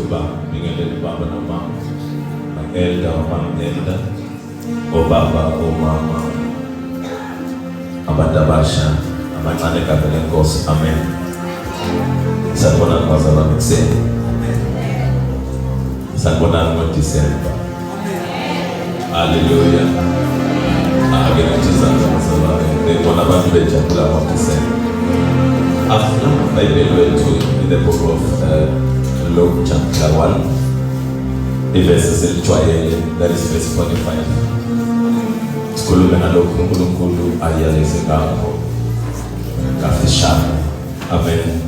Ukuba ngibingelele ubaba nomama, my elder, mama elder, obaba, omama, abantu abasha, abancane egameni lenkosi. Amen. Sanibonani bazalwane ekuseni. Sanibonani ngoDisemba. Haleluya. Ake nithi izandla bazalwane. Ngibona abantu bejabula ngoDisemba. Afuna iBhayibheli wethu in the book of Luke chapter 1. Ivesi selijwayele, that is verse 45. Sikhulume ngalokhu uNkulunkulu ayaleze ngakho kafishane. Amen.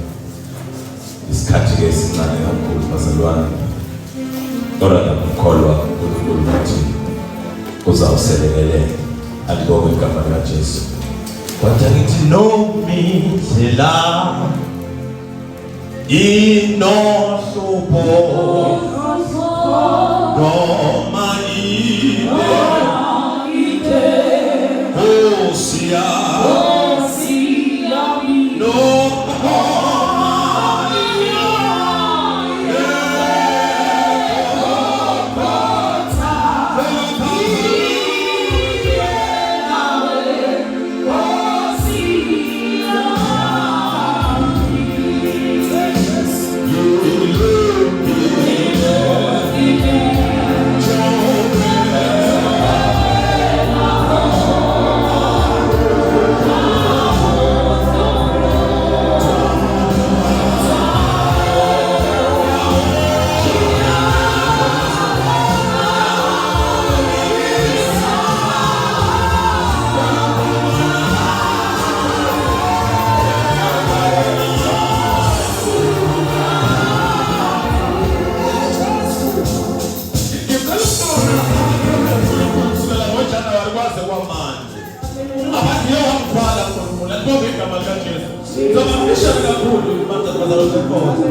Isikhathi ke sincane kakhulu bazalwane. Kodwa ngiyakholwa uNkulunkulu ukuthi uzawuselekelela. Alibongwe igama likaJesu. Kodwa ngithi nomindlela inohlupho noma ibe Nkosi yami noma Kusukela ngoJanuwari kwaze kwamanje. Abantu wamthwala uNkulunkulu. Alibonge igama likaJesu. Ngizobafisha kakhulu manje bazalwane benkosi.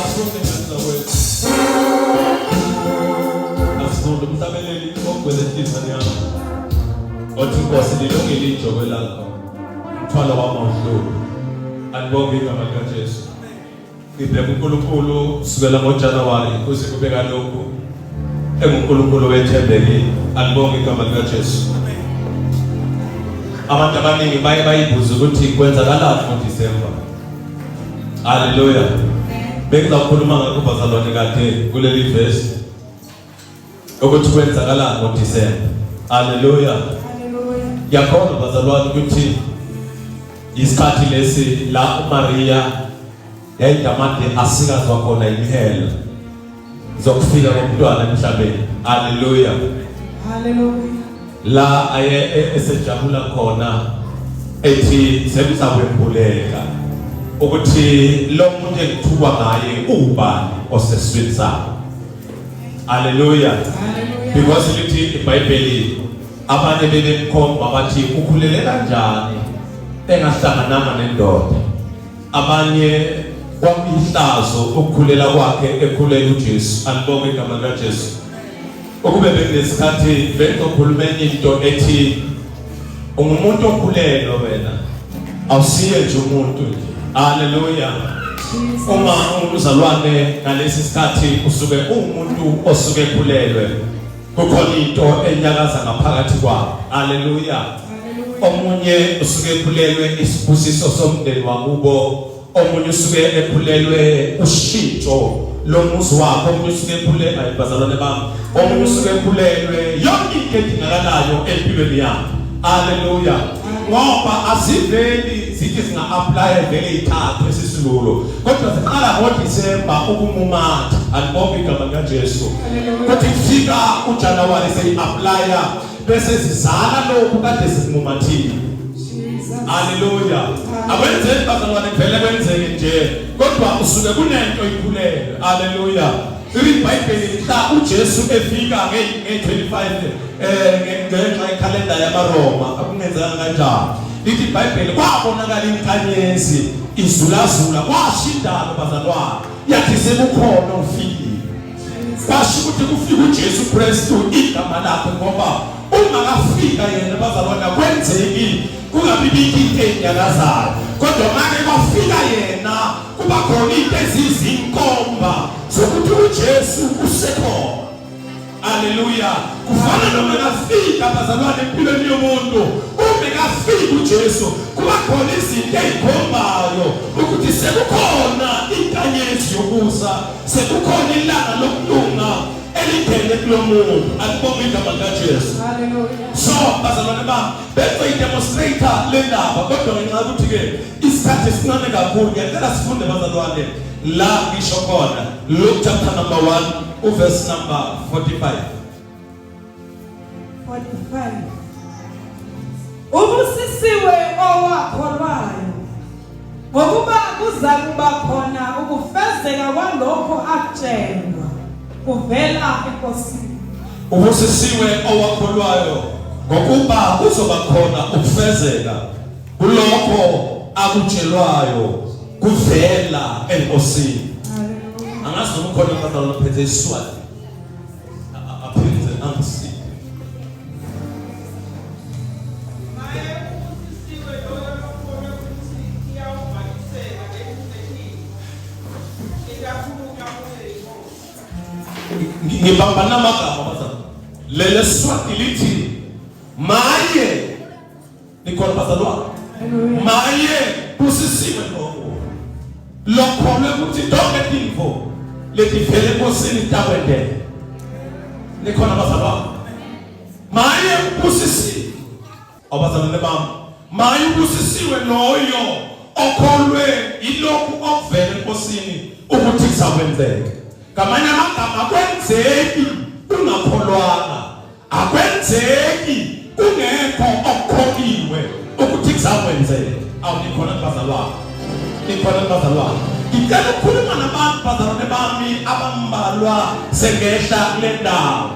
Asifunde ngani zakwethu. Asifunde umhlabeleli ogcwele enhliziyweni yami. Othi Nkosi lilungile ijokwe lakho. Umthwalo wami awuhluphi. Alibonge igama likaJesu. Ngibheka uNkulunkulu kusukela ngoJanuwari kuze kube kalokhu enguNkulunkulu wethembekile. Alibonge igama likaJesu. Abantu abaningi baye bayibuza ukuthi kwenzakalani ngoDisemba. Haleluya. Bengizakhuluma ngakho bazalwane kade kuleli verse ukuthi kwenzakalani ngoDisemba. Haleluya. Haleluya. Ngiyakholwa bazalwane ukuthi isikhathi lesi la uMaria yayidamade asikazwa khona imihelo zokufika komntwana emhlabeni. Haleluya. Haleluya. La aye esejabula khona ethi sekuzakwembuleka ukuthi lo muntu engithukwa ngaye ubani oseswini sami. Haleluya. Haleluya. Because lithi iBhayibheli abanye bebemkhomba bathi ukhulele kanjani engahlangananga nendoda. Abanye kwakuyihlazo ukukhulela kwakhe ekhulela uJesu. Alibonge igama likaJesu. Ukube bekunesikhathi bengizokhuluma enye into ethi ungumuntu okhulelwe wena. Awusiye nje umuntu nje. Haleluya. Uma ungumzalwane ngalesi sikhathi usuke uwumuntu osuke ekhulelwe. Kukhona into enyakaza ngaphakathi kwakho. Haleluya. Omunye usuke ekhulelwe isibusiso somndeni wakubo, omunye usuke ekhulelwe ushintsho lomuzi wakhe, omunye usuke ekhulelwe, ayi bazalwane bami, Omunye usuke ekhulelwe, yonke into edingakalayo empilweni yakhe. Haleluya. Ngoba asiveli zithi singa-apply vele ithathwe sisilulo, kodwa ziqala ngoDisemba ukumumatha. Alibonge igama likaJesu. Kuthi kufika uJanuwari seyi-applya bese zizala lokhu kade simumathile. Haleluya. Akwenzeki bazalwane, vele kwenzeke nje, kodwa usuke kunento ikhulelwe. Haleluya. IBhayibheli mhla uJesu efika nge-25 ngenxa yekhalenda yamaRoma, akungenzeka kanjani? Lithi iBhayibheli kwabonakala inkanyezi izulazula, kwashindana bazalwane, yathi sekukhona ufikile. Kwasho ukuthi kufika uJesu Kristu igama lakhe, ngoba ungakafika yena bazalwane akwenzeki kungabi bikho into enyakazayo, kodwa make kwafika yena kuba khona into ezizinkomba zokuthi uJesu usekhona. Haleluya. Kufana noma kafika bazalwane empilweni yomuntu, uma kafika uJesu kuba khona izinto ezikhombayo ukuthi sekukhona inkanyezi yokusa, sekukhona ilanga lokulunga elingene kulo muntu. Alibonge igama likaJesu. Haleluya. So bazalwane bami, bengizoyidemonstrate le ndaba, kodwa ngenxa yokuthi-ke isikhathi esincane kakhulu, ngiyacela sifunde bazalwane la ngisho khona Luke chapter number 1 uverse number 45. 45. Ubusisiwe owakholwayo, ngokuba kuza kuba khona ukufezeka kwalokho akutshelwa kuvela eNkosini. Ubusisiwe owakholwayo, ngokuba kuzoba khona ukufezeka kulokho akutshelwayo kuvela eNkosini. Angazi noma ukhona umntwana ophethe iSwati aphinde angisize. Maye ubusisiwe loyo lokholwe ukuthi iyawugcwaliseka le mfihlo ekakhulunywa kuye yiNkosi. Ngibambana amagama bazalwane. Leli Swati lithi maye, nikhona bazalwane? Maye busisiwe lokho lokholwe ukuthi tonke tintfo letivele enkosini takwenteka. Nikhona bazalwane? Maye ubusisiwe abazalwane bami, maye ubusisiwe loyo okholwe yilokhu okuvela enkosini ukuthi kuzakwenzeka. Ngamanye amagama, akwenzeki ungakholwanga, akwenzeki kungekho okukholiwe ukuthi kuzakwenzeka. Awu, nikhona bazalwane? Nikhona bazalwane? Ngicela ukukhuluma nabantu bazalwane bami abambalwa sengehla kule ndawo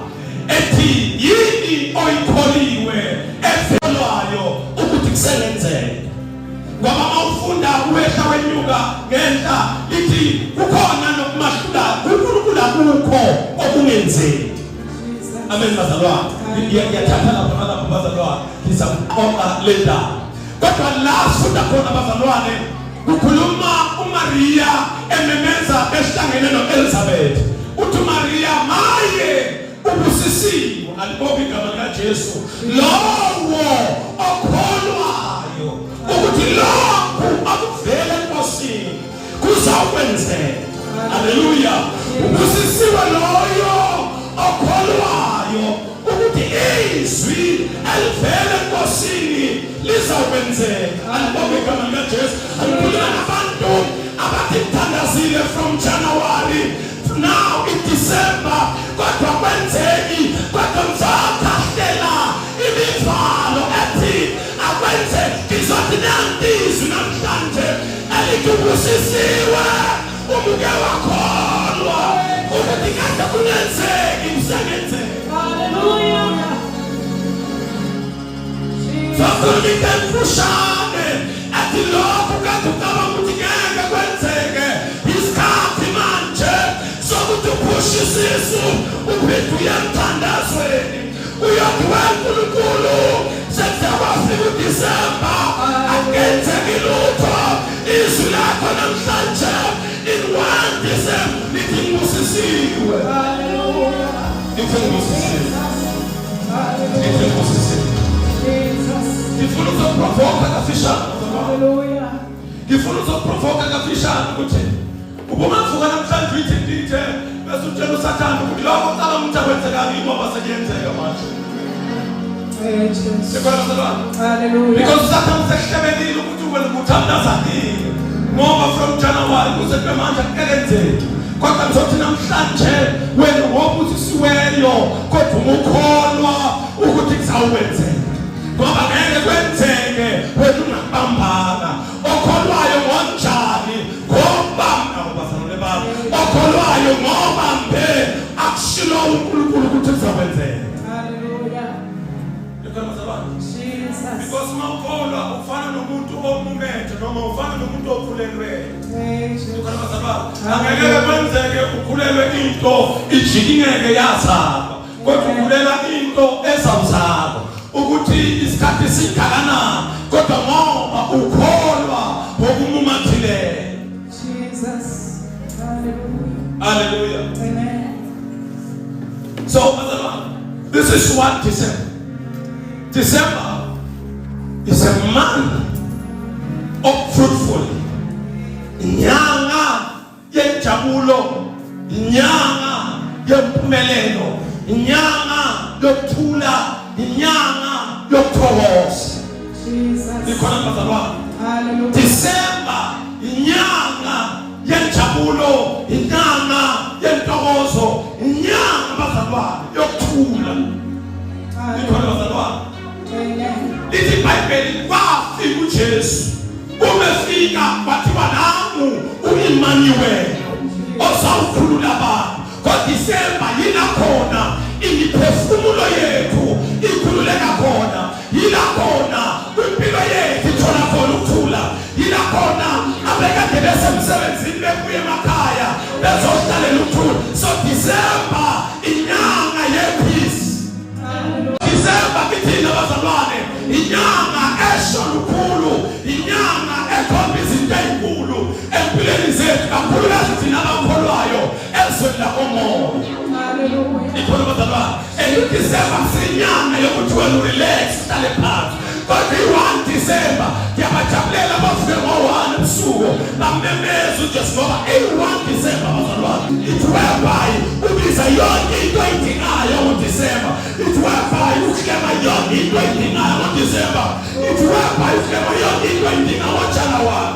ethi yini oyikholiwe evelwayo ukuthi kusengenzeka, ngoba uma ufunda wehla wenyuka ngenhla lithi kukhona nokumahlula kuNkulunkulu, akukho okungenzeki. Amen bazalwane. Ngiyathatha lapho nalapho bazalwane, ngizakuqoqa le ndaba, kodwa la sifunda khona bazalwane kukhuluma uMaria ememeza behlangene no-Elizabeth. Uthi uMaria, maye ubusisiwe, alibonge igama likaJesu, lowo okholwayo ukuthi lokhu akuvela eNkosini kuzawukwenzeka. Haleluya. Ubusisiwe loyo okholwayo ukuthi izwi elivela eNkosini lizawukwenzeka. Alibonge igama likaJesu. Alikhuluma nabantu abathi kuthandazile from January to now in December, kodwa kwenzeki, kodwa ngizokhahlela imivalo ethi akwenzeki. Ngizothi nanti izwi namhlanje elithi ubusisiwe umuke wakholwa ukuthi kade kungenzeki, kusengenzeka. Hallelujah. Sakhuluma into emfushane athi lokhu kade ucabanga ukuthi ngeke kwenzeke, isikhathi manje sokuthi uphushe isisu uphinde uye emthandazweni, uyothi weNkulunkulu sekuze kwafika uDisemba akenzeki lutho, izwi lakho namhlanje in 1 December lithi ngibusisiwe. Hallelujah. Lithi ngibusisiwe. Hallelujah. Lithi ngibusisiwe. Jesus. Ngifuna ukuzoprovoka kafishane. Hallelujah. Ngifuna ukuzoprovoka kafishane ukuthi ubungavuka namhlanje uyithi ndithe Bese utshela uSathane ukuthi lokho ucabanga ukuthi akwenzekanga ingoba sekuyenzeka manje. Eh, Jesu. Sikhona bazalwane? Hallelujah. Because uSathane usekuhlebelile ukuthi wena ubuthandazanile. Ngoba from January kuze kube manje akukenzeki. Kodwa ngizothi namhlanje wena ngoba usisiweyo kodwa umukholwa ukuthi kuzawenzeka. Ngoba ngeke kwenzeke wena ungakubambanga. Okholwayo ngonjani ngoba bazalwane bami okholwayo ngoba mbe akushilo uNkulunkulu ukuthi kuzokwenzeka. Hallelujah. Likhona bazalwane? Jesus. Because uma ukholwa ufana nomuntu omumethe noma ufana nomuntu okhulelweyo. Eh, Jesu. Likhona bazalwane? Angeke kwenzeke ukhulelwe into ijikingeke yazalwa. Kodwa ukhulela into ezawuzalwa. Ukuthi isikhathi singakanani kodwa ngoba ukholwa ngokumumathileyo. Jesus. Hallelujah. Hallelujah. Amen. So bazalwane, this is what December. December is a month of fruitful. Inyanga yenjabulo, inyanga yempumelelo, inyanga yokuthula, inyanga yokuthokoza. Jesus. Ikhona bazalwane. Hallelujah. December inyanga yenjabulo, inyanga yentokozo, inyanga bazalwane yokuthula. Ikhona bazalwane. Amen. Lithi iBhayibheli kwafika uJesu. Uma efika kwathiwa nangu uEmmanuel osawukhulula abantu. NgoDisemba yila khona imiphefumulo yethu ikhululeka khona. Yila khona impilo yethu ithola khona ukuthula. Yila khona abekade besemsebenzini bebuye emakhaya bezohlalela ukuthula. So December inyanga yepeace. December kithina bazalwane inyanga esho lukhulu inyanga ekhomba izinto ezinkulu empilweni zethu kakhulukazi thina abakholwayo ezweni lakomoya. Hallelujah. Ikhona bazalwane and uDecember sinyanga yokuthi wena urelax uhlale phansi kodwa i-1 December ngiyabajabulela abavuke ngo-1 ebusuku bamemeza uJesu ngoba i-1 December bazalwane it's whereby ubiza yonke into oyidingayo ngoDecember. It's whereby uhlema yonke into oyidingayo ngoDecember. It's whereby uhlema yonke into oyidinga ngoJanuary.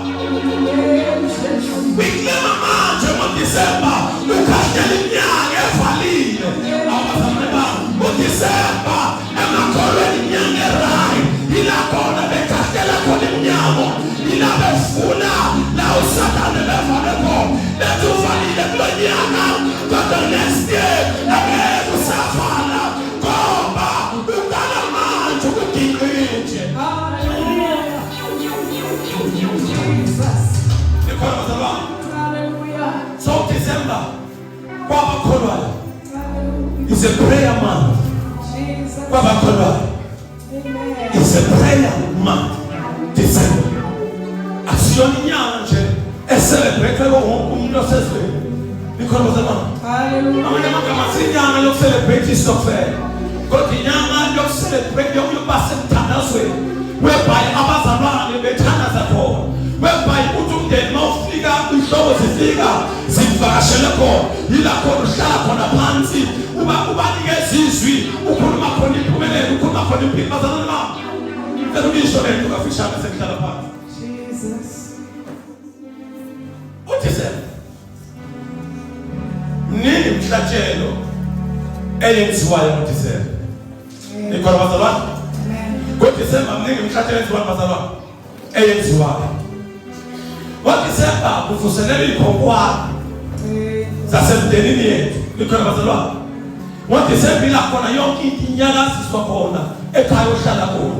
Uyiklema manje ngoDecember ukhahlela inyanga evalile. Abazalwane bami, uDecember emakholweni inyanga eright. Yila khona bekhahlela khona iminyango. Yila befuna la uSathane bevale khona. Bethi uvalile kulo nyaka kodwa next year angeke usavala ngoba uqala manje ukuginqinje. Hallelujah. Jesus. Ikhona bazalwane. Hallelujah. So December kwabakholwayo Hallelujah. is a prayer month. Jesus. Kwabakholwayo Amen. is a prayer month. December. Asiyona inyanga nje ecelebrate wonke umuntu osezweni. Ikhona bazalwane. Hallelujah. Amanye amagama sinyanga yokucelebrate isitokfela. Kodwa inyanga yokucelebrate yokuba semthandazweni whereby abazalwane bethandaza khona. Whereby uthi umndeni mawufika inhloko zifika zivakashele khona. Yila khona uhlala khona phansi uba ubanikeza izwi ukhuluma khona impumelelo ukhuluma khona impilo bazalwane bami. Ngicela ukuyisho lento kafishane sekuhlala phansi. Jesus. UDecember mningi imihlatshelo eyenziwayo ngoDecember. Ikhona bazalwane? Amen. NgoDecember mningi imihlatshelo eyenziwayo bazalwane eyenziwayo. NgoDecember kuvuselela iy'khonkwane zasemndenini yethu. Ikhona bazalwane? NgoDecember ila khona yonke into inyakaziswa khona ekhaya ohlala kulo.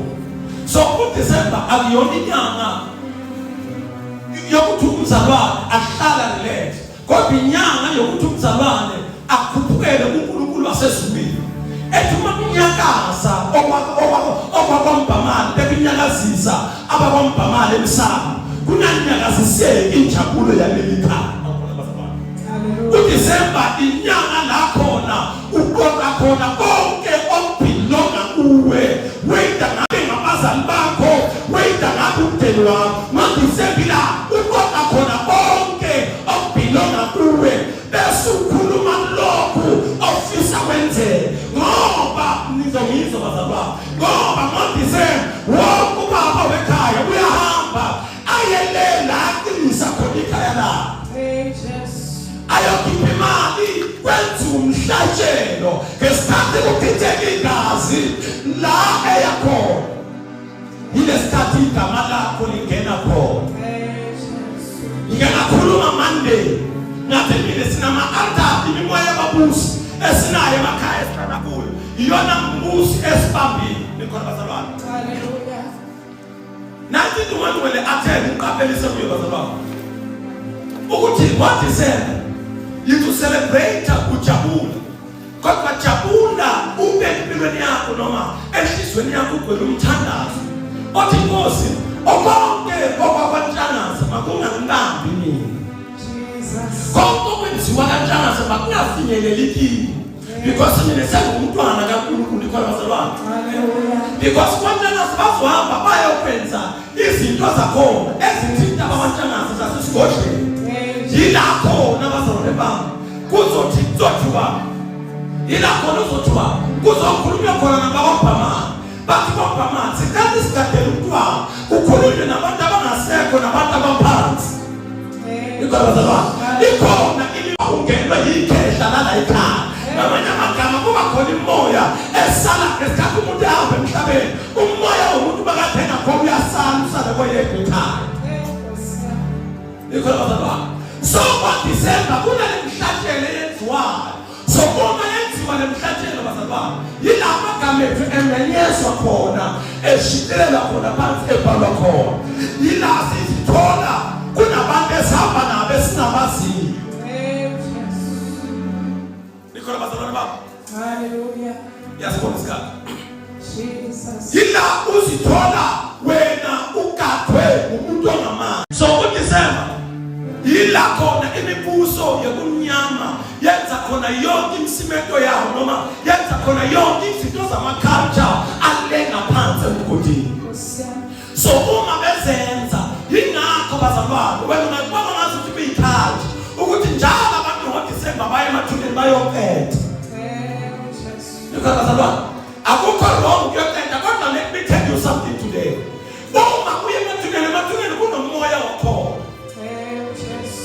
So uDecember akuyona inyanga yokuthi umzalwane ahlala relax kodwa inyanga yokuthi umzalwane akhuphukele kuNkulunkulu wasezulwini ethi uma kunyakaza okwakwambhamali bekunyakazisa abakwambhamali emsamo kunanyakaziseki injabulo yaleli khaya. Hallelujah. uDecember inyanga la khona uqoqa khona konke okubhilonga kuwe whether ngabe ngabazali bakho whether ngabe umndeni wakho ngoDecember la uqoqa khona konke okubhilonga kuwe bese ukhuluma imihlatshelo, ngesikhathi kuchitheka igazi la eyakhona, yilesikhathi igama lakho lingena khona. Ngike ngakhuluma Monday ngathi mina sinama-altar, imimoya yababusi esinayo emakhaya esihlala kuyo, iyona mbusi esibambile. Nikhona bazalwane? Hallelujah. Nathi umuntu wele athe ngiqaphelise kuyo bazalwane ukuthi ngoDisemba yithi ucelebrate, ujabula, kodwa jabula ube empilweni yakho noma enhliziyweni yakho ugcwele umthandazo othi, Nkosi, okonke okwakwaNtshangase makungangibambi mina. Jesus. Konke okwenziwa kaNtshangase makungafinyeleli kimi, because mina sengumntwana kaNkulunkulu. Ikhona bazalwane? Hallelujah. Because kwaNtshangase bazohamba bayokwenza izinto zakhona ezithinta abakwaNtshangase zasesigodlweni. Yila khona bazalwane bami kuzothi kuzothiwa, yila khona uzothiwa kuzokhulunywa khona nabakwabhamani, bathi kwabhamani sicela isigadele umntwana, kukhulunywe nabantu abangasekho nabantu abaphansi. Ikhona bazalwane? Ikhona ungenwe yikhehla lala ekhaya. Ngamanye amagama kuba khona imoya esala ngesikhathi umuntu ehamba emhlabeni. Umoya womuntu bakade engakhona uyasala, usale koyedwa ekhaya. Ikhona bazalwane? So kwaDisemba kunale mhlatshelo eyenziwayo. So uma yenziwa le mhlatshelo bazalwane, yila amagama ethu emenyezwa khona, eshicilelwa khona phansi, ebhalwa khona. Yila sizithola kunabantu esihamba nabo esingabaziyo. Nikhona bazalwane bami? Hallelujah. Yasibona isikhathi. Jesus. Yila uzithola wena ugadwe umuntu ongamani. So uDisemba yila khona imibuso yokumnyama yenza khona yonke imisimeto yawo, noma yenza khona yonke izinto zama-culture alenga phansi emgodini. Nkosi yami. So uma bezenza, yingakho bazalwane, wena ungakubona ngazi ukuthi kuyikhathi ukuthi njalo abantu ngoDisemba baye emathuneni bayophetha. Jesu. Yikho bazalwane, akukho wrong kuyocenta, kodwa let me tell you something today: uma uye emathuneni, emathuneni kunomoya wakhona. Jesu.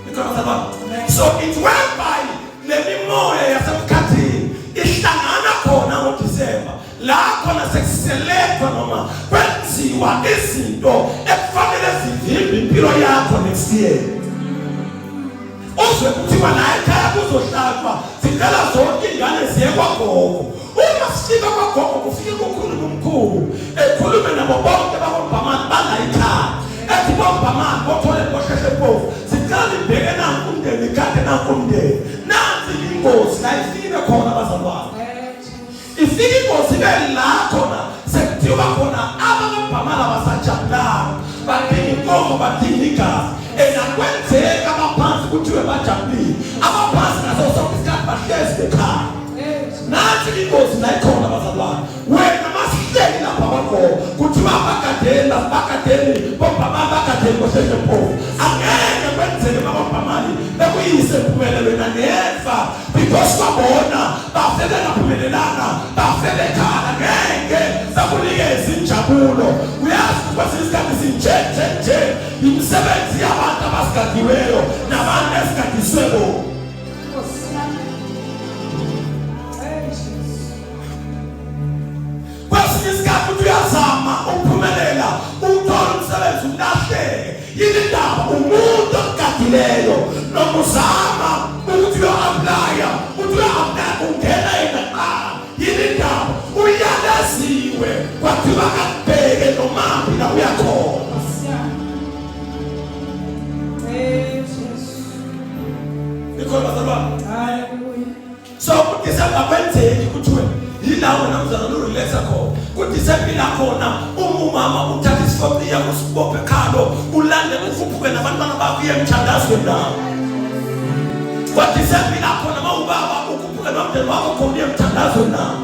Yikho bazalwane, so it's whereby le mimoya yasemkhathini ihlangana khona ngoDisemba, la khona sekuselethwa noma kwenziwa izinto ekufanele zivimbe impilo yakho next year. Uzwe kuthiwa la ekhaya kuzohlatshwa, zicela zonke iy'ngane ziye kwagogo. Uma sifika kwagogo, kufike kukhulume umkhulu, ekhulume nabo bonke bakoBhamani bala ekhaya, ethi boBhamani, bothole, bohlehle mpofu, sicela nibheke nanku umndeni, igade nanku umndeni, nansi ingozi la ifike khona bazalwane. Ifike ingozi ibe la khona sekuthiwa khona abakabhamala basajabulanga, badinga inkomo, badinga igazi, and akwenzeka abaphansi kuthiwe bajabulile. Abaphansi ngaso sonke isikhathi bahlezi bekhala. Nathi ingozi la ikhona bazalwane. Wena masihleli lapha kwagogo, kuthiwa abagadeni, bagadeni bobhamali, bagadeni bohlehle mpofu, angeke kwenzeke bakobhamali bekuyise impumelelo wena never, because babona bafe bengaphumelelanga, bafe bekhala, ngeke bakunikeze injabulo. Uyazi, kwesinye isikhathi sinje nje nje imisebenzi yabantu abasigadiweyo nabantu esigadiswe bo. Nkosi yami. Jesu. Kwesinye isikhathi uthi uyazama ukuphumelela, uthole umsebenzi, ulahleke. Yini indaba? Umuntu okugadileyo. Noma uzama ukuthi uyo-aplaya, uthi uyo-aplaya, ungena yena kuqala. Yini indaba? Uyaleziwe, kwathiwa akubheke nomaphi la uyakhona. Nkosi yami. Jesu. Ikhona bazalwane? Hallelujah. So kuDisemba kwenzeki kuthiwe yila wena mzalwane urelaxa khona. KuDisemba ila khona uma umama uthatha isifoqiya, usibophe ekhalo, ulande, ukhuphuke nabantwana bakho, uye emthandazweni nawo. KwaDisemba ila khona uma ubaba ukhuphuke nomndeni wakho khona, uye emthandazweni nawo,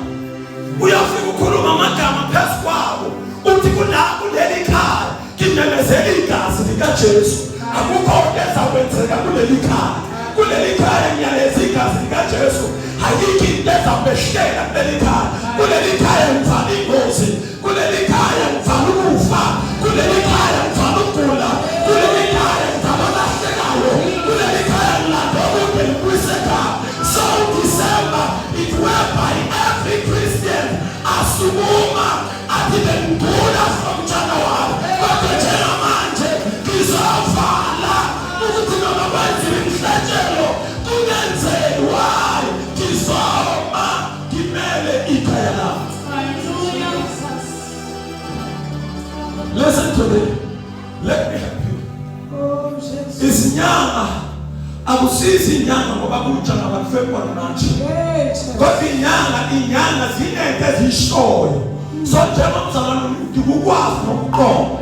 uyofika ukhuluma amagama phezu kwabo, uthi kula kuleli khaya ngimemezela igazi likaJesu, akukho into ezakwenzeka kuleli khaya. Kuleli khaya ngiyaleza igazi likaJesu, ayikho into ezakwehlela kuleli khaya. Kuleli khaya ngivala ingozi, kuleli khaya ngivala ukufa, kuleli khaya ngivala ukugula, kuleli khaya ngivala olahlekayo, kuleli khaya ngilanda okude ngibuyise ekhaya. So Listen to me. Let me help you. Oh Jesu. Izinyanga akusizi inyanga ngoba kutsha ngabantu February March. Hey Jesu. Kodwa inyanga inyanga zinento ezishoyo. So njengomzalwane ukwazi nokuqonda.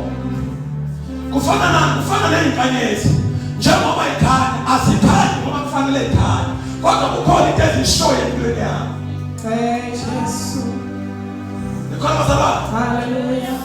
Kufana na kufana nezinkanyezi. Njengoba ikhanya azikhanyi ngoba kufanele ikhanye. Kodwa kukhona into ezishoyo empilweni yakho. Hey Jesu. Nikhona bazalwane? Hallelujah.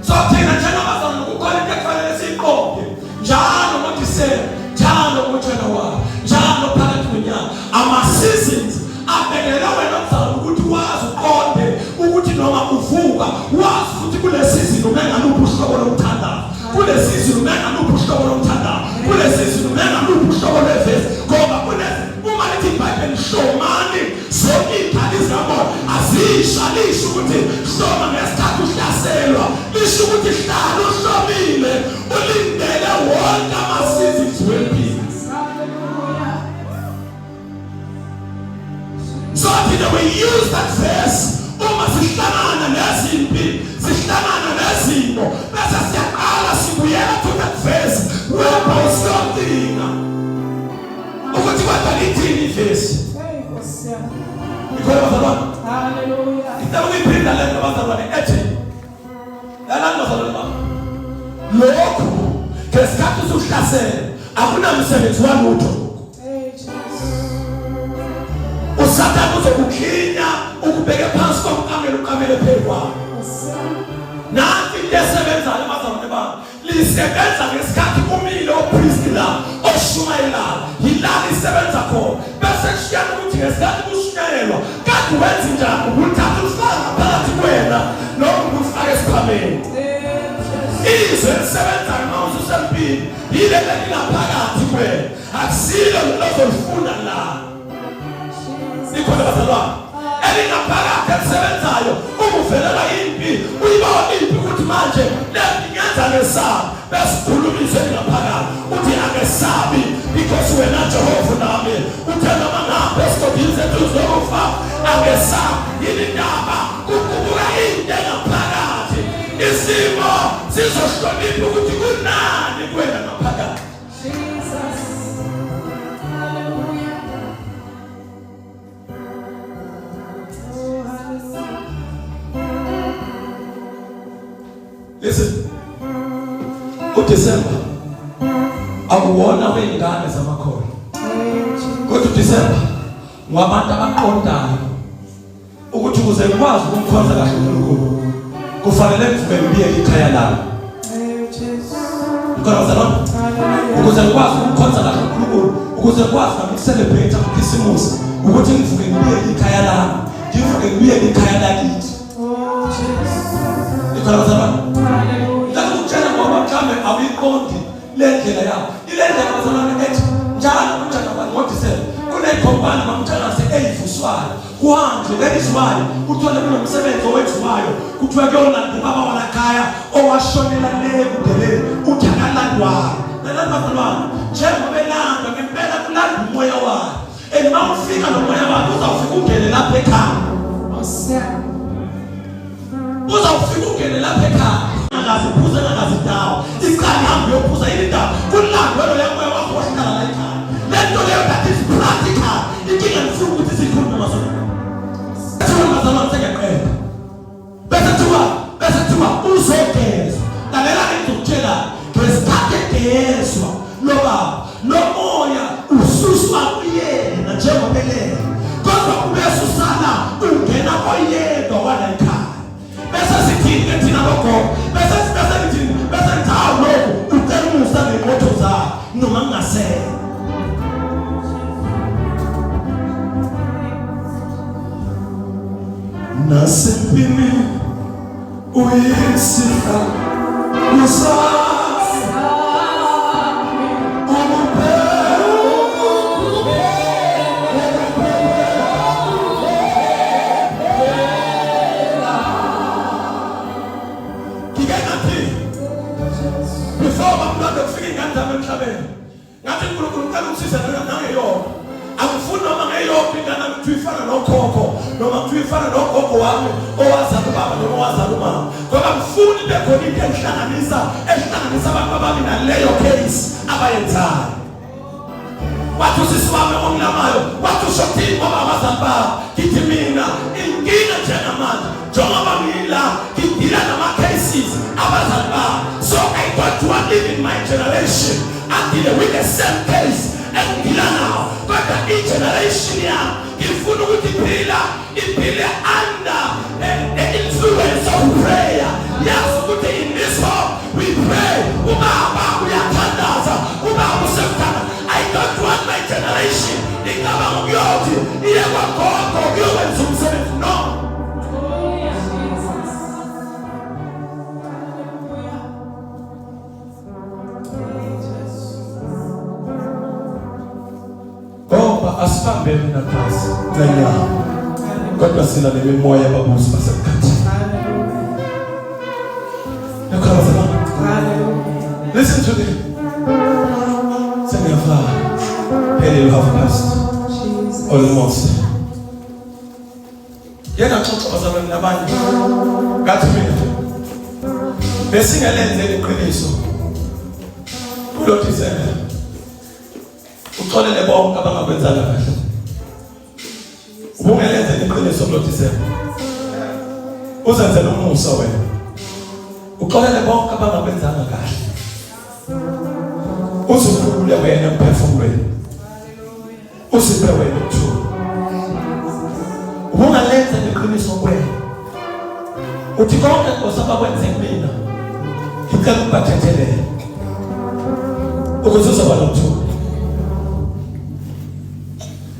So thina njengabazalwane kukhona into ekufanele siyiqonde njalo ngoDisemba, njalo ngoJanuwari, njalo phakathi konyaka. Ama-seasons abhekele wena mzalwane ukuthi wazi uqonde ukuthi noma uvuka wazi ukuthi kule season ume ngaluphi uhlobo lomthandazo, kule season ume ngaluphi uhlobo lomthandazo, kule season ume ngaluphi uhlobo lwevesi, ngoba kule uma lithi iBhayibheli hlomani zonke iy'khali zikamoya azisha lisho ukuthi hloma ngesikhathi uhlaselwa lisho ukuthi hlala uhlomile ulindele wonke ama-seasons wempilo. Hallelujah. So thina we use that verse uma sihlangana nezimpi sihlangana nezimo bese siyaqala sibuyela to that verse whereby siyodinga ukuthi kodwa lithini ivesi. Hey Nkosi yami. Ikhona bazalwane? Hallelujah. Ngicela ukuyiphinda le nto bazalwane ethi lalani bazalwane bami lokhu ngesikhathi usuhlasela akunamsebenzi walutho. Hey Jesu. Usathane uzokuklinya ukubheke phansi komqamelo uqamele phezu kwakho. Nkosi yami. Nansi into esebenzayo bazalwane bami lisebenza ngesikhathi kumile opristi la oshumayelayo yila lisebenza khona bese kushiyana ukuthi ngesikhathi kushunyayelwa kade wenza njani ukuthatha ufaka ngaphakathi kuwena noma ukufaka esikhwameni. Hey Jesu. Izwi elisebenzayo uma ususempini yileli elingaphakathi kuwena akusilo lelo ozolifunda la. Jesus. Ikhona bazalwane elingaphakathi elisebenzayo uma uvelelwa impi uyibona impi ukuthi manje le ngenza ngesabi bese ukhuluma izwi elingaphakathi uthi angesabi because wena Jehova nami uthe noma ngihamba esigodini sethu zokufa angesabi. Yini indaba? Kuqubuka into engaphakathi isimo sizohlonipha ukuthi kunani kuwena ngaphakathi. Jesus. Hallelujah. Oh, hallelujah. Listen, uDecember akuwona wey'ngane zamakholwa Hey Jesus. kodwa uDecember ngabantu abaqondayo ukuthi ukuze ngikwazi ukumkhonza kahle uNkulunkulu kufanele ngivuke ngibiyele ikhaya lami. Hey Jesu. Ikhona bazalwane? Hallelujah. Ukuze ngikwazi ukumkhonza kahle uNkulunkulu ukuze ngikwazi nami ukucelebrate uKhisimusi ukuthi ngivuke ngibiyele ikhaya lami ngivuke ngibiyele ikhaya lakithi. Oh Jesu. Ikhona bazalwane? Hallelujah. Ngicela ukutshela ngoba mhlawumbe awuyiqondi le ndlela yabo ile ndlela bazalwane ethi njalo kuJanuwari ngoDisemba kuney'khompani mamthangase ey'vuswayo kuhanjwe that is why uthole kunomsebenzi owenziwayo kuthiwa kuyolanda ubaba walakhaya owashonela le kudeleni uthi akalandwayo lalani bazalwane njengoba elandwa ngempela kulanda umoya wakhe and uma ufika lo moya wakhe uzawufika ungene lapha ekhaya. Nkosi yami. Uzawufika ungene lapha ekhaya angaziphuza engakazidawo iqala ihambe uyophuza yini indaba kulandwe loya moya wakho wahlala la ekhaya le nto leyo that is practical inkinga ngifuna ukuthi siyikhulume bazalwane kuthiwa bazalwane sengeqeda bese kuthiwa uzogezwa lalela-ke ngizokutshela ngesikhathi egezwa lo baba lo moya ususwa kuyena njengobelele kodwa ubese usala ungena koyedwa wala ekhaya bese sithini ke thina bogogo bese bese ngithini bese ngithi hawu lokhu ucela umusa ngey'motho zakhe noma ngingasele. Nasempini uyisihla usami Sami. Ukuphe ngike ngathi before bamlanda kufika iy'ngane zami emhlabeni ngathi uNkulunkulu ngicela ungisize nangeyodwa angifuni noma ngeyodwa ingane yami kuthiwa ifana nokhokho noma kuthiwa ngifana nogogo wami owazala ubaba noma owazala umama, ngoba ngifuni ibe khona into engihlanganisa ehlanganisa abantu ababi naleyo case abayenzayo. Wathi usisi wami ongilamayo, wathi usho kuthini ngoba abazali babo? Ngithi mina inkinga njengamanje njengoba ngila ngidila nama-cases abazali babo, so I don't want even my generation adile with the same case engidila nawo, kodwa i-generation yami ngifuna ukuthi iphila iphile under the influence of prayer. Yazi ukuthi in this home we pray, ubaba uyathandaza, ubaba usemthanda. I don't want my generation icabanga ukuyothi iye kwagogo kuyokwenza umsebenzi. No. Hallelujah, Jesus. Hallelujah. Jesus. Ngoba asibambene nagazi nenyama, kodwa sina nemimoya yababusi basemkhathini. Hallelujah. Nikhona bazalwane? Hallelujah. Listen to me, sengiyavala phela, half past. Jesus. Almost. Ngeke ngaxoxa bazalwane nabanye, ngathi mina besingelenze iqiniso kulo December, uxolele bonke abangakwenzanga kahle. Ubungelenze iqiniso kulo December, uzenzele umusa wena, uxolele bonke abangakwenzanga kahle, uzukhulule wena emphefumulweni, usiphe wena ukuthula. Ubungalenza iqiniso kuwena, uthi konke Nkosi abakwenze kumina ngicela ukubathethelela, ukuze uzoba nokuthula,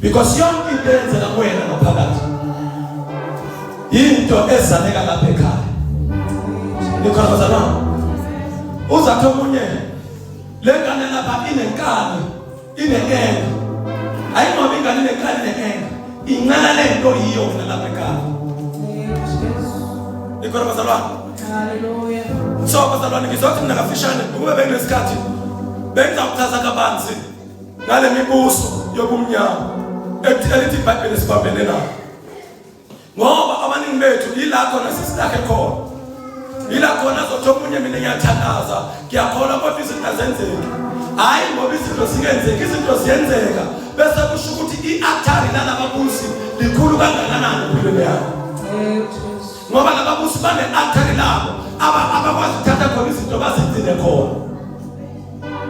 because yonke into eyenzeka kuwena ngaphakathi into ezaleka lapha ekhaya. Nikhona bazalwane? Uzathi omunye, le ngane lapha inenkani, inenkenga. Ayingoba ingane inenkani, inenkenga, incela lento yiyo wena lapha ekhaya. Nikhona bazalwane? Hallelujah. So bazalwane, ngizothi mina kafishane, ukube benginesikhathi bengizawuchaza kabanzi ngale mibuso yobumnyama elithi iBhayibheli sibambene nayo, ngoba abaningi bethu yila khona sisi-stuck khona, yila khona zothi omunye, mina ngiyathandaza, ngiyakholwa, kodwa izinto azenzeki. Hhayi, ngoba izinto zingenzeki, izinto ziyenzeka, bese kusho ukuthi i-altari lalababusi likhulu kangakanani empilweni yakho. Jesus. Ngoba lababusi bane-altari labo abakwazi ukuthatha khona izinto bazigcine khona.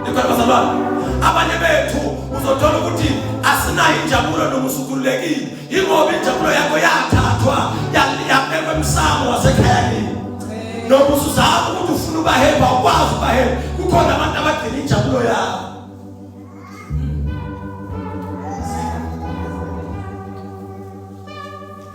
Nikhona bazalwane? Abanye bethu uzothola ukuthi asinayo injabulo noma usukhululekile, yingoba injabulo yakho yathathwa yabekwa emsamo wasekhaya kini. Noma usuzama ukuthi ufuna uba happy, awukwazi uba happy, kukhona abantu abagcina injabulo yabo.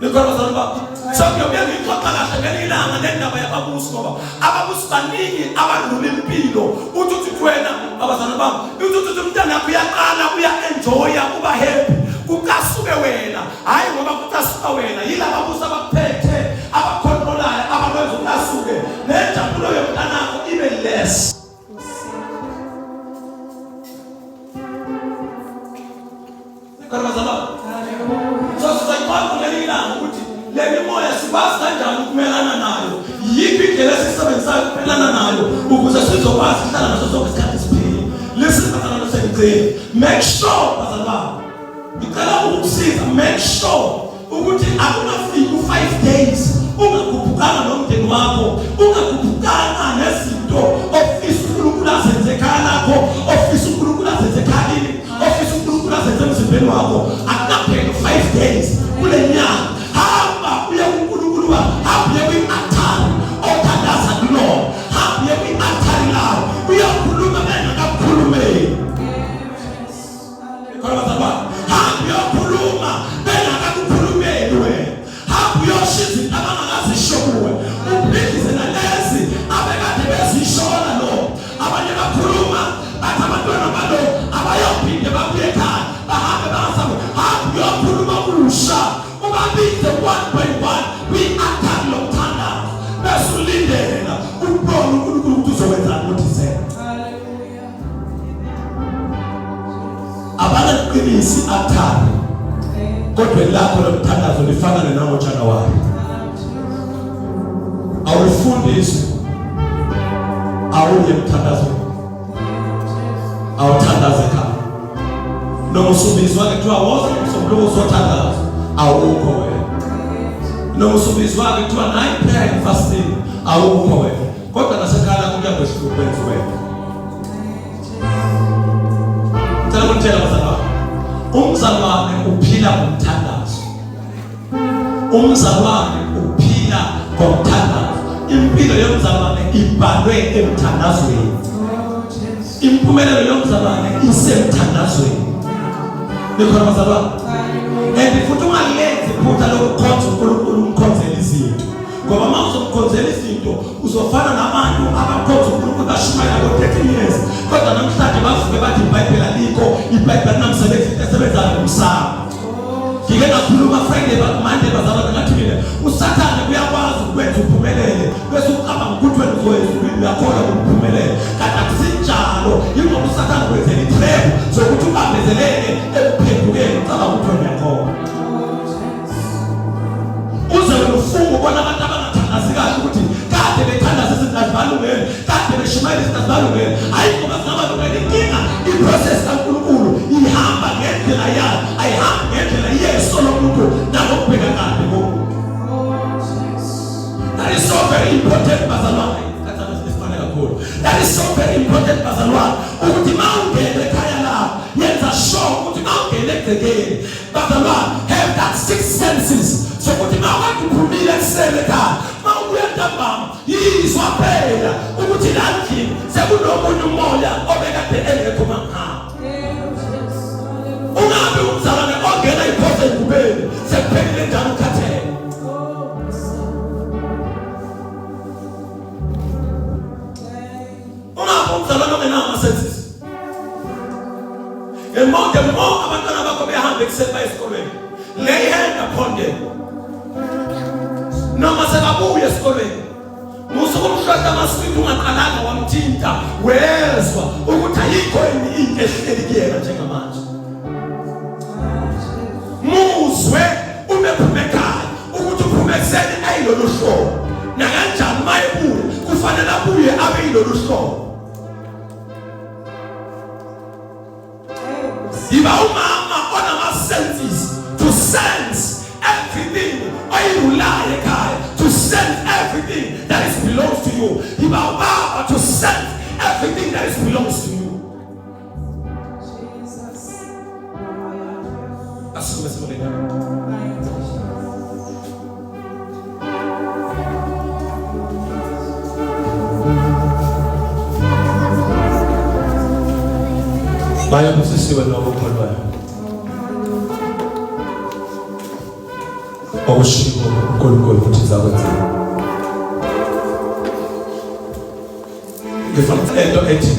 Nikhona bazalwane bami? So ngiyobuye ngiyixoxa kahle ngelinye ilanga le ndaba yababusi, ngoba ababusi baningi abadlula impilo. Uthi uthi wena, abazalwane bami, uthi uthi umntanakho uyaqala uya-enjoya, uba happy, kucasuke wena. Hhayi, ngoba kucasuka wena, yila babusi abakuphethe, abakhontrolayo, abakwenza ucasuke, nenjabulo yomntanakho ibe less. Nikhona bazalwane? Hallelujah. So sizoyixoxa ngelinye ilanga ukuthi le mimoya sikwazi kanjani ukumelana nayo, yiphi indlela esiyisebenzisayo ukumelana nayo, ukuze sizokwazi ukuhlala naso sonke isikhathi siphila. Listen bazalwane, sengigcina. Make sure bazalwane, ngicela ukukusiza, make sure ukuthi akungafiki u-5 days ungakhuphukanga nomndeni wakho, ungakhuphukanga nezinto ofisa uNkulunkulu azenze ekhaya lakho, ofisa uNkulunkulu azenze ekhaya kini, ofisa uNkulunkulu azenze emzimbeni wakho. Akunaphela u-5 days kule nyanga. Hamba uye kuNkulunkulu wakho, hamba uye kwi-altari othandaza kulona, hamba uye kwi-altari lawo, uyokhuluma bengakakukhulumeli. Khona bazalwane, hamba uyokhuluma bengakakukhulumeli wena, hamba uyosho izinto abangakazisho kuwe, uphikise nalezi abekade bezishona lo. Abanye bakhuluma bathi abantwana balo abayophinde babuye ekhaya, bahambe bangasabe. Hamba uyokhuluma kusha, ubabize one by one kwi-altari lomthandazo, bese ulindela ukubona uNkulunkulu ukuthi uzokwenzani ngoDisemba. Hallelujah. Abangaliqinisi i-altari. Amen. Kodwa elakho lomthandazo lifana nenangoJanuwari. Awufundiswe, awuye emthandazweni, awuthandaze ekhaya. Noma usubizwa ke kuthiwa woza umsombuluko uzothandaza, awukho wena. Noma usubizwa ke kuthiwa nayi prayer and fasting, awukho wena. Kodwa nasekhaya lakho kuyakwehluka ukwenza wena. Ngicela ukunitshela bazalwane, umzalwane uphila ngomthandazo. Umzalwane uphila ngomthandazo. Impilo yomzalwane ibhalwe emthandazweni. Impumelelo yomzalwane isemthandazweni. Nikhona bazalwane? And futhi ungalenzi iphutha lokukhonza uNkulunkulu umkhonzela izinto. Ngoba uma uzomkhonzela izinto uzofana nabantu abakhonza uNkulunkulu bashumayela ngo-13 years kodwa namhlanje bavuke bathi iBhayibheli alikho, iBhayibheli alinamsebenzi, into esebenzayo ngumsamo. Ngike ngakhuluma Friday Monday bazalwane ngathi mina uSathane uyakwazi ukwenza uphumelele bese ucabanga ukuthi wena uzoya ezulwini uyakholwa ukuphumelela kanti akusinjalo yingoba uSathane wenzela itrap zokuthi ubambezeleke ekuphendukeni ucabanga ukuthi wena uyakholwa uze wena ufunge ubona abantu abangathandazi kahle ukuthi kade bethandaza izinto azibalungele kade beshumayela izinto azibalungele hayi ngoba zingabalungele inkinga iprocess kaNkulunkulu ihamba ngendlela yayo ayihambi ngendlela yeso lomuntu nangokubheka kabi komuntu. That is so very important bazalwane. Kathana kakhulu. That is so very important bazalwane ukuthi mawungena ekhaya lakho yenza sure ukuthi mawungena egcekeni bazalwane have that six senses sokuthi mawukade uphumile ekuseni ekhaya mawubuya ntambama yizwa phela ukuthi la ndlini sekunomunye umoya obekade engekho mangihamba. Ungabi umzalwane ongena iphose engubeni sekuphelile njalo ukhathele. Ungabi umzalwane ongenawo ama-senses. The more the more abantwana bakho behamba ekuseni baye esikolweni, lay hand upon them. Noma sebabuya esikolweni Musa ukumhlahla amaswidi ungaqalanga wamthinta wezwa ukuthi ayikho yini into ehleli kuyena njengamanje. Muzwe uma ephuma ekhaya ukuthi uphuma ekuseni ayilolu hlobo. Nakanjani uma ebuya kufanele abuye abe yilolu hlobo. Yiba umama onama senses to sense everything oyirulayo ekhaya, to sense everything that is belongs to you. Yiba ubaba to sense everything that is belongs to you. Jesus. Asukume sibone. Bayabusisiwe lowo okholwayo. Okushiwo uNkulunkulu ukuthi kuzakwenzeka. Ngifuna into ethi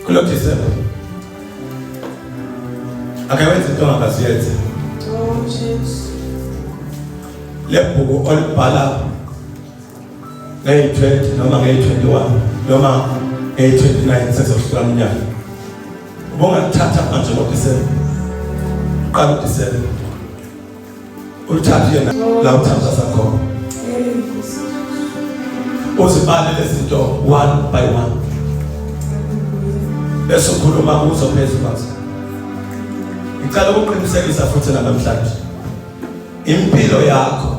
kulo December akawenzi into angakaziyenze. Oh Jesu. Lebhuku olibhala ngeyi-20 noma ngeyi-21 noma ngeyi-29 sezohlukana unyaka. Ubungalithatha manje ngoDisemba. Uqala uDisemba. Ulithathe yena la uthandaza khona. Uzibale lezi zinto one by one. Bese ukhuluma kuzo phezu kwazo. Ngicela ukuqinisekisa futhi namhlanje. Impilo yakho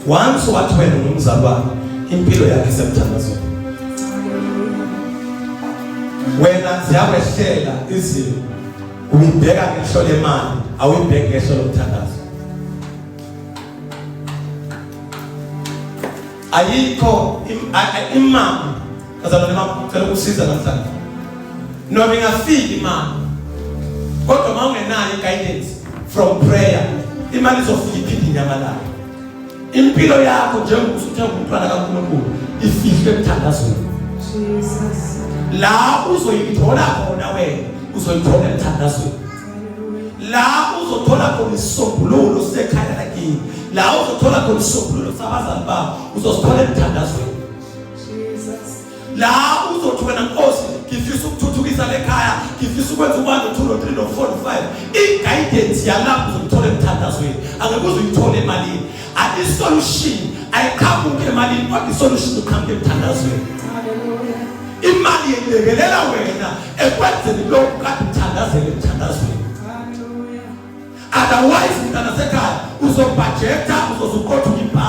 once wathi wena ungumzalwane impilo yakho isemthandazweni. Wena ziyakwehlela izimo uyibheka ngehlo lemali awuyibheki ngehlo lomthandazo. Ayikho imali bazalwane bami ngicela ukusiza namhlanje. Noma ingafiki imali kodwa uma ungenayo i-guidance from prayer imali izofika iphinde inyamalale. Impilo yakho njengoba usuthe umntwana kaNkulunkulu ifihlwe emthandazweni. Jesus. La uzoyithola khona wena uzoyithola emthandazweni. La uzothola khona isisombululo sekhaya lakini. La uzothola khona isisombululo sabazali bakho uzosithola emthandazweni. Jesus. La uzothi wena Nkosi ngifisa ukuthuthukisa lekhaya, ngifisa ukwenza u-1 no 2 no 3 no 4 no 5. I-guidance yalapho uzokuthola emthandazweni, angeke uze uyithole emalini. Isolution ayiqhamuki emalini, kodwa isolution iqhamuka emthandazweni. Hallelujah. Imali yelekelela wena ekwenzeni lokhu kade uthandazele emthandazweni. Hallelujah. Otherwise mntana sekhaya uzobhajetha, uzozuqotha ibhanki.